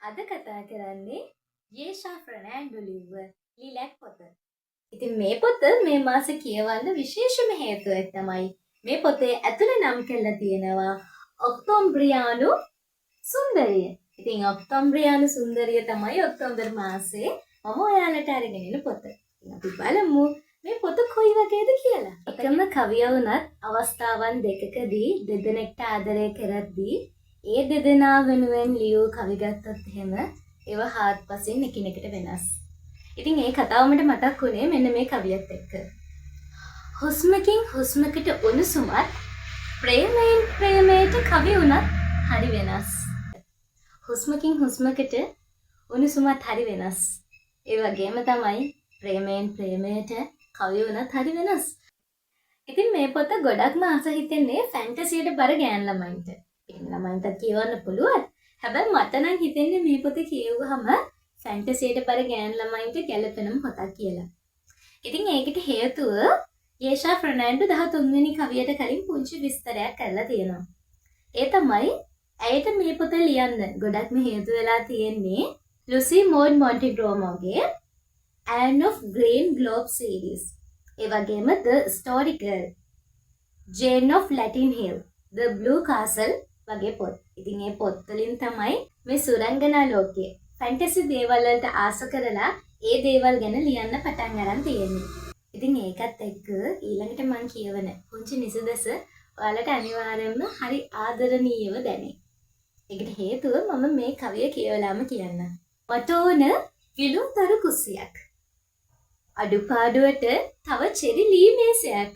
අද කතා කරන්නේ යේෂා ෆර්නෑන්ඩෝ ලිව්ව ලිලැක් පොත. ඉතින් මේ පොත මේ මාසේ කියවන්න විශේෂම හේතුව තමයි මේ පොතේ ඇතුළේ නම් කරලා තියෙනවා ඔක්තෝබ්‍රියානු සුන්දරිය. ඉතින් ඔක්තෝබ්‍රියානු සුන්දරිය තමයි ඔක්තෝබර් මාසේ මම ඔයාලට අරගෙන එන පොත. ඉතින් අපි බලමු මේ පොත කොයි වගේද කියලා. එකම කවිය වුණත් අවස්ථාවන් දෙකකදී දෙදෙනෙක්ට ආදරය කරද්දී ඒ දෙදෙනා වෙනුවෙන් ලියූ කවි ගත්තොත් එහෙම ඒවා හාත්පසින් එකිනෙකට වෙනස්. ඉතින් ඒ කතාව මට මතක් වුණේ මෙන්න මේ කවියත් එක්ක. හුස්මකින් හුස්මකට උණුසුමත් ප්‍රේමයෙන් ප්‍රේමයට කවි වුණත් හරි වෙනස්. හුස්මකින් හුස්මකට උණුසුමත් හරි වෙනස්. ඒ වගේම තමයි ප්‍රේමයෙන් ප්‍රේමයට කවි වුණත් හරි වෙනස්. ඉතින් මේ පොත ගොඩක්ම ආස හිතෙන්නේ ෆැන්ටසියට බර ගෑන් ළමයින්ට. පිරිමි ළමයින්ටත් කියවන්න පුළුවන්. හැබැයි මට නම් හිතෙන්නේ මේ පොත කියවුවහම ෆැන්ටසියට බර ගෑන් ළමයින්ට ගැලපෙනම පොතක් කියලා. ඉතින් ඒකට හේතුව යේෂා ෆර්නෑන්ඩෝ 13 වෙනි කවියට කලින් පුංචි විස්තරයක් කරලා තියෙනවා. ඒ තමයි ඇයට මේ පොත ලියන්න ගොඩක්ම හේතු වෙලා තියෙන්නේ ලුසි මෝඩ් මොන්ටිග්‍රෝමෝගේ Anne of Green Gables series. ඒ වගේම The Story Girl, Jane of Latin Hill, The Blue Castle වගේ පොත්. ඉතින් මේ පොත් වලින් තමයි මේ සුරංගනා ලෝකයේ ෆැන්ටසි දේවල් වලට ආස කරලා ඒ දේවල් ගැන ලියන්න පටන් අරන් තියෙන්නේ. ඉතින් ඒකත් එක්ක ඊළඟට මං කියවන පුංචි නිසදස ඔයාලට අනිවාර්යයෙන්ම හරි ආදරණීයව දැනේ. ඒකට හේතුව මම මේ කවිය කියවලාම කියන්නම්. මට ඕන විලුන්තරු කුස්සියක්. අඩුපාඩුවට තව චෙරි ලී මේසයක්.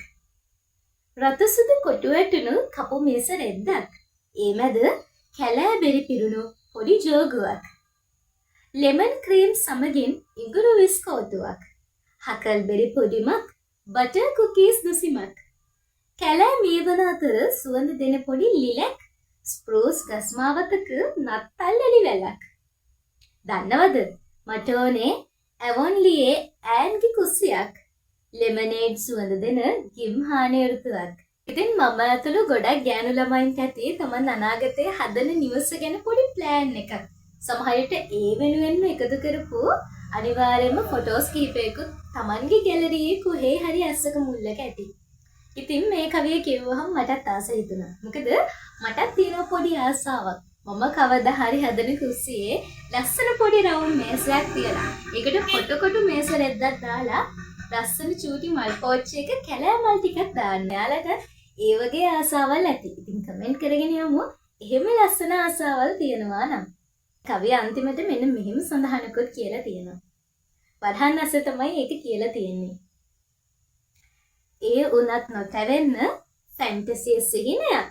රතු සුදු කොටු වැටුණු කපු මේස රෙද්දක්. ඒ මැද කැලෑ බෙරි පිරුණු පොඩි ජෝගුවක්. ලෙමන් ක්‍රීම් සමගින් ඉඟුරු විස්කෝතුවක්. හකල්බෙරි පොඩිමක්, බටර් කුකීස් දුසිමක්. කැලෑ මීවන අතර සුවඳ දෙන පොඩි ලිලැක් ස්ප්‍රූස් ගස් මාවතක නත්තල් එලි වැලක්. දන්නවද? මට ඕනේ ඇවොන්ලියේ ඈන්ගේ කුස්සියක්. ලෙමනේඩ් සුවඳ දෙන ගිම්හානේ ඍතුවක්. ඉතින් මම ඇතුළු ගොඩක් ගෑනු ළමයින්ට ඇති තමන් අනාගතයේ හදන නිවස ගැන පොඩි ප්ලෑන් එකක්. සමහර විට ඒ වෙනුවෙන්ම එකතු කරපු අනිවාර්යයෙන්ම ෆොටෝස් කිහිපයකුත් තමන්ගේ ගැලරියේ කොහේ හරි අස්සක මුල්ලක ඇති. ඉතින් මේ කවිය කිව්වහම මටත් ආස හිතුණා. මොකද මටත් තියෙන පොඩි ආසාවක්. මම කවදා හරි හදන කුස්සියේ ලස්සන පොඩි රවුම් මේසයක් තියලා ඒකට කොටු කොටු මේස රෙද්දක් දාලා ලස්සන චූටි මල් පෝච්චියක කැලෑ මල් ටිකක් දාන්න. ඔයාලට ඒ වගේ ආසාවල් ඇති. ඉතින් කමෙන්ට් කරගෙන යමු. එහෙම ලස්සන ආසාවල් තියෙනවා නම්. කවිය අන්තිමට මෙන්න මෙහෙම සඳහනකුත් කියලා තියෙනවා. වරහන් අස්සේ තමයි ඒක කියලා තියෙන්නේ. ඒ වුණත් නොතැවෙන්න ෆැන්ටසිය සිහිනයක්.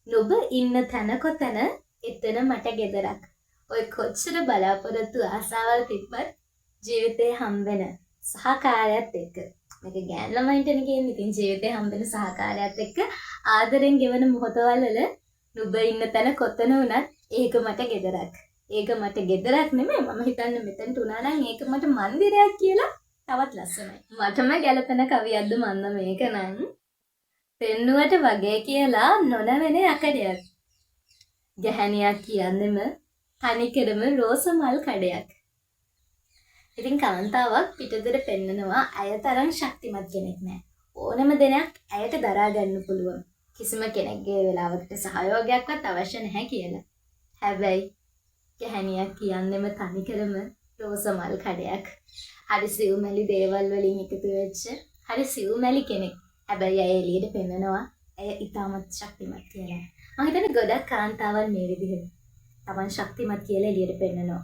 නුඹ ඉන්න තැන කොතන එතන මට ගෙදරක්. ඔය කොච්චර බලාපොරොත්තු ආසාවල් තිබ්බත් ජීවිතේ හම්බෙන සහකාරයත් එක්ක, මේක ගෑන් ළමයින්ටනේ කියන්නේ. ඉතින් ජීවිතේ හම්බෙන සහකාරයත් එක්ක ආදරෙන් ගෙවන මොහොතවල් වල නුඹ ඉන්න තැන කොතන වුණත් ඒක මට ගෙදරක්. ඒක මට ගෙදරක් නෙමෙයි, මම හිතන්නේ මෙතනට උනා නම් ඒක මට මන්දිරයක් කියලා තවත් ලස්සනයි. මටම ගැලපෙන කවියක්ද මන්ද මේක නම්. පෙන්නුවට වගේ කියලා නොනැවෙන යකඩයක්. ගැහැණියක් කියන්නෙම තනිකරම රෝස මල් කඩයක්. ඉතින් කාන්තාවක් පිටදොර පෙන්නනවා ඇය තරම් ශක්තිමත් කෙනෙක් නෑ. ඕනම දෙයක් ඇයට දරා ගන්න පුළුවන්. කිසිම කෙනෙක්ගේ වෙලාවකට සහයෝගයක්වත් අවශ්‍ය නැහැ කියලා. හැබැයි ගැහැණියක් කියන්නෙම තනිකරම රෝස මල් කඩයක්. හරි සිව්මැලි දේවල් වලින් එකතු වෙච්ච හරි සිව්මැලි කෙනෙක්. හැබැයි ඇය එළියට පෙන්නනවා ඇය ඉතාමත් ශක්තිමත් කියලා. මම හිතන්නේ ගොඩක් කාන්තාවන් මේ විදිහට තමන් ශක්තිමත් කියලා එළියට පෙන්නනවා.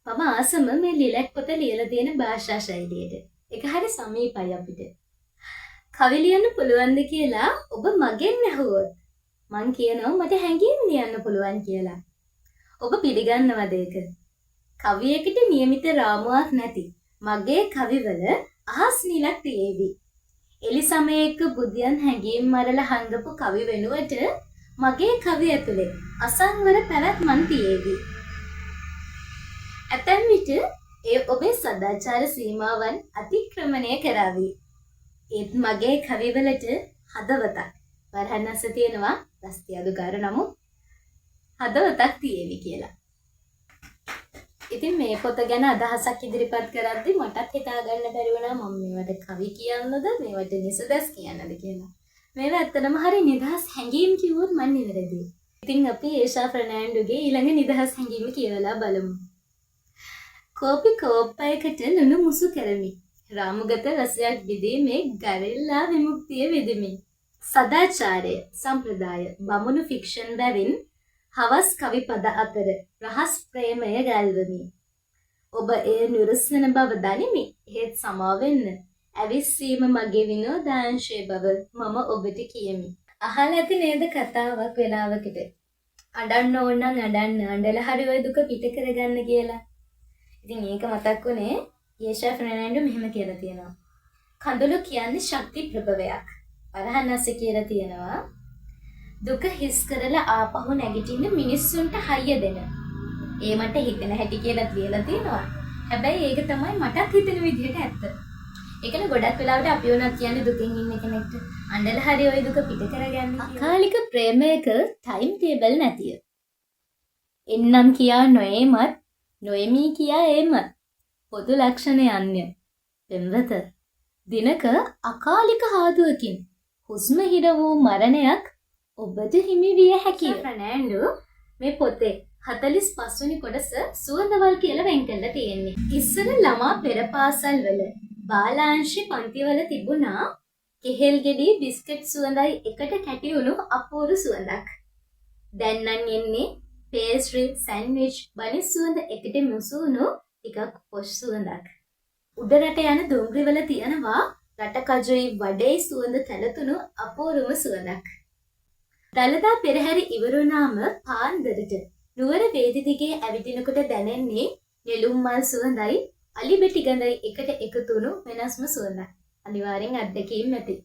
මම ආසම මේ ලිලැක් පොත ලියලා තියෙන භාෂා ශෛලියට. ඒක හරි සමීපයි අපිට. කවි ලියන්න පුළුවන්ද කියලා ඔබ මගෙන් ඇහුවොත් මං කියනවා මට හැඟීම් ලියන්න පුළුවන් කියලා. ඔබ පිළිගන්නවද ඒක? කවියකට නියමිත රාමුවක් නැති මගේ කවිවල අහස් නිලක් තියේවි. එලි සමයක බුදියන් හැඟීම් මරලා හංගපු කවි වෙනුවට මගේ කවි ඇතුලේ අසංවර පැවැත්මන් තියේවි. ඇතැම් විට එය ඔබේ සදාචාර සීමාවන් අතික්‍රමණය කරાવી. ඒත් මගේ කවිවලට හදවතක්, වරහන් අස්ස තියෙනවා රස්තියාදුකාර නමුත් හදවතක් තියේවි කියලා. ඉතින් මේ පොත ගැන අදහසක් ඉදිරිපත් කරද්දි මටත් හිතා ගන්න බැරි වුණා මම මේවට කවි කියන්නද මේවට නිසදස් කියන්නද කියලා. මේවා ඇත්තටම හරි නිදහස් හැඟීම් කිව්වොත් මං නිවැරදියි. ඉතින් අපි ඒෂා ෆර්නෑන්ඩෝගේ ඊළඟ නිදහස් හැඟීම කියවලා බලමු. කෝපි කෝප්පයකට ලුණු මුසු කරමි. රාමුගත රසයක් බෙදීමේ ගරෙල්ලා විමුක්තිය විඳිමි. සදාචාරය, සම්ප්‍රදාය, බමුණු ෆික්ෂන් බැවින් හවස් කවි පද අතර රහස් ප්‍රේමය ගල්වමි. ඔබ එය නුරුස්සන බව දනිමි. එහෙත් සමාවෙන්න. ඇවිස්සීම මගේ විනෝදාංශය බව මම ඔබට කියමි. අහලා ඇති නේද කතාවක් වෙලාවකට. අඬන්න ඕන නම් අඬන්න, අඬලා හරි ඔය දුක පිට කරගන්න කියලා. ඉතින් ඒක මතක් වුණේ යේෂා ෆර්නෑන්ඩෝ මෙහෙම කියලා තියෙනවා. කඳුළු කියන්නේ ශක්ති ප්‍රභවයක්. අරහන් කියලා තියෙනවා. දුක හිස් කරලා ආපහු නැගිටින්න මිනිස්සුන්ට හයිය දෙන. ඒ මට හිතෙන හැටි කියලා කියලා තියෙනවා. හැබැයි ඒක තමයි මටත් හිතෙන විදිහට ඇත්ත. ඒකනේ ගොඩක් වෙලාවට අපි වුණත් කියන්නේ දුකෙන් ඉන්න කෙනෙක්ට අඬලා හරි ඔය දුක පිට කරගන්න කියලා. අකාලික ප්‍රේමයක ටයිම් ටේබල් නැතිය. එන්නම් කියා නොಏමත් නොඑමි කියා ඒමත් පොදු ලක්ෂණ යන්ය. පෙම්වත දිනක අකාලික හාදුවකින් හුස්ම හිර වූ මරණයක් ඔබට හිමි විය හැකිය. ෆර්නෑන්ඩෝ මේ පොතේ 45 වෙනි කොටස සුවඳවල් කියලා වෙන් කරලා තියෙන්නේ. ඉස්සර ළමා පෙර පාසල් වල බාලාංශි පන්තිවල තිබුණා කෙහෙල් ගෙඩි බිස්කට් සුවඳයි එකට කැටි වුණු අපූර්ව සුවඳක්. දැන් නම් එන්නේ පේස්ට්‍රි, සෑන්ඩ්විච්, බනිස් සුවඳ එකට මුසු වුණු ටිකක් පොෂ් සුවඳක්. උඩ රට යන දුම්රිවල තියෙනවා රට කජුයි වඩේ සුවඳ තැලතුණු අපූර්වම සුවඳක්. දළදා පෙරහැර ඉවර වුණාම පාන්දරට නුවර වේදි දිගේ ඇවිදිනකොට දැනෙන්නේ නෙළුම් මල් සුවඳයි අලි බෙටි ගඳයි එකට එකතු වුණු වෙනස්ම සුවඳක්. අනිවාර්යෙන් අත්දැකීම් ඇති.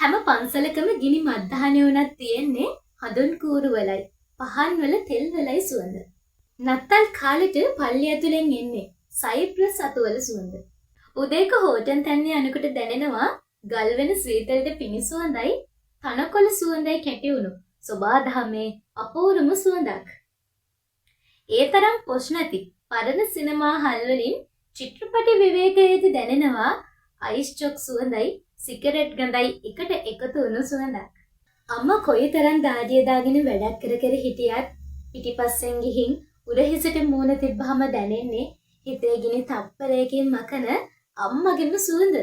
හැම පන්සලකම ගිනි මත්දහනේ වුණත් තියෙන්නේ හඳුන් කූරු වලයි පහන් වල තෙල් වලයි සුවඳ. නත්තල් කාලෙට පල්ලි ඇතුලෙන් එන්නේ සයිප්‍රස් අතුවල සුවඳ. උදේක හෝටන් තැන්නේ යනකොට දැනෙනවා ගල් වෙන සීතලට පිණි සුවඳයි තනකොළ සුවඳයි කැටි වුණු සොබාදහමේ අපූර්වම සුවඳක්. ඒ තරම් පොෂ් නැති පරණ සිනමා හල් වලින් චිත්‍රපටි විවේකයේදී දැනෙනවා අයිස් චොක් සුවඳයි සිගරට් ගඳයි එකට එකතු වුණු සුවඳක්. අම්මා කොයිතරම් දාඩිය දාගෙන වැඩක් කර කර හිටියත් පිටිපස්සෙන් ගිහින් උරහිසට මූණ තිබ්බහම දැනෙන්නේ හිතේ ගිනි තප්පරයකින් මකන අම්මගේම සුවඳ.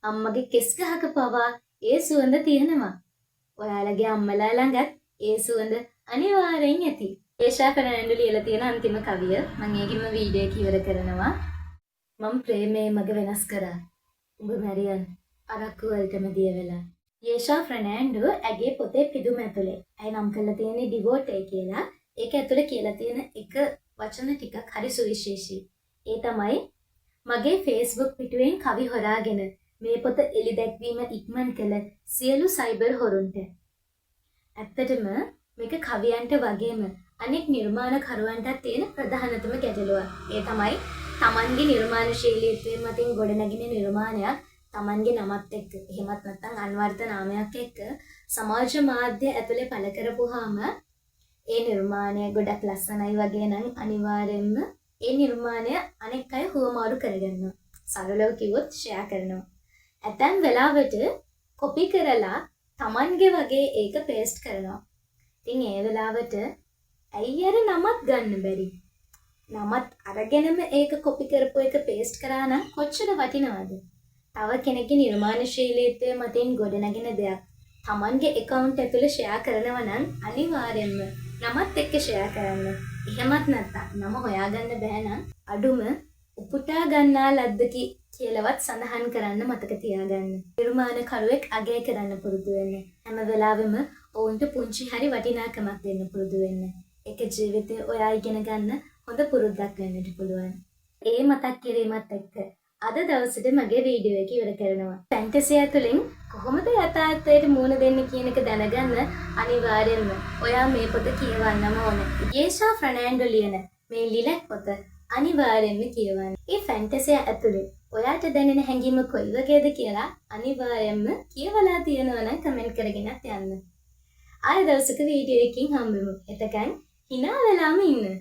අම්මගේ කෙස් ගහක පවා ඒ සුවඳ තියෙනවා. ඔයාලගේ අම්මලා ළඟත් ඒ සුවඳ අනිවාර්යෙන් ඇති. ඒෂා ෆර්නෑන්ඩෝ ලියලා තියෙන අන්තිම කවිය මම ඒකෙම වීඩියෝ එක ඉවර කරනවා. මම ප්‍රේමයේ මග වෙනස් කරා. උඹ මැරියන් අරක්කු වලටම දිය වෙලා. යේෂා ෆර්නෑන්ඩෝ ඇගේ පොතේ පිදුම ඇතුලේ ඇය නම් කරලා තියෙන්නේ ඩිවෝටේ කියලා. ඒක ඇතුලේ කියලා තියෙන එක වචන ටිකක් හරි සුවිශේෂී. ඒ තමයි මගේ Facebook පිටුවෙන් කවි හොරාගෙන මේ පොත එළි දැක්වීම ඉක්මන් කළ සියලු සයිබර් හොරුන්ට. ඇත්තටම මේක කවියන්ට වගේම අනෙක් නිර්මාණකරුවන්ටත් තියෙන ප්‍රධානතම ගැටලුවක්. ඒ තමයි තමන්ගේ නිර්මාණශීලීත්වය මතින් ගොඩනැගෙන නිර්මාණයක් තමන්ගේ නමත් එක්ක එහෙමත් නැත්නම් අන්වර්ථ නාමයක් එක්ක සමාජ මාධ්‍ය ඇතුලේ පළ කරපුවාම ඒ නිර්මාණය ගොඩක් ලස්සනයි වගේ නම් අනිවාර්යෙන්ම ඒ නිර්මාණය අනෙක් අය හුවමාරු කරගන්නවා. සරලව කිව්වොත් ෂෙයා කරනවා. ඇතැම් වෙලාවට කොපි කරලා තමන්ගේ වගේ ඒක පේස්ට් කරනවා. ඉතින් ඒ වෙලාවට ඇයි අර නමත් ගන්න බැරි? නමත් අරගෙනම ඒක කොපි කරපු එක පේස්ට් කරා නම් කොච්චර වටිනවද? තව කෙනෙක්ගේ නිර්මාණශීලීත්වය මතින් ගොඩනැගෙන දෙයක් තමන්ගේ ඇකවුන්ට් ඇතුලේ ෂෙයා කරනවා නම් අනිවාර්යෙන්ම නමත් එක්ක ෂෙයා කරන්න. එහෙමත් නැත්නම් නම හොයාගන්න බෑ නම් අඩුම උපුටා ගන්නා ලද්දකි කියලාවත් සඳහන් කරන්න මතක තියාගන්න. නිර්මාණකරුවෙක් අගය කරන්න පුරුදු වෙන්න. හැම වෙලාවෙම ඔවුන්ට පුංචි හරි වටිනාකමක් දෙන්න පුරුදු වෙන්න. ඒක ජීවිතේ ඔයා ඉගෙන ගන්න හොඳ පුරුද්දක් වෙන්නට පුළුවන්. ඒ මතක් කිරීමත් එක්ක අද දවසට මගේ වීඩියෝ එක ඉවර කරනවා. ෆැන්ටසි ඇතුලෙන් කොහොමද යථාර්ථයට මුහුණ දෙන්නේ කියන එක දැනගන්න අනිවාර්යෙන්ම ඔයා මේ පොත කියවන්නම ඕන. යේෂා ෆර්නෑන්ඩෝ ලියන මේ ලිලැක් පොත අනිවාර්යෙන්ම කියවන්න. මේ ෆැන්ටසි ඇතුලේ ඔයාට දැනෙන හැඟීම කොයි වගේද කියලා අනිවාර්යෙන්ම කියවලා තියෙනවා නම් කමෙන්ට් කරගෙනත් යන්න. ආයෙ දවසක වීඩියෝ එකකින් හම්බෙමු. එතකන් හිනා වෙලාම ඉන්න.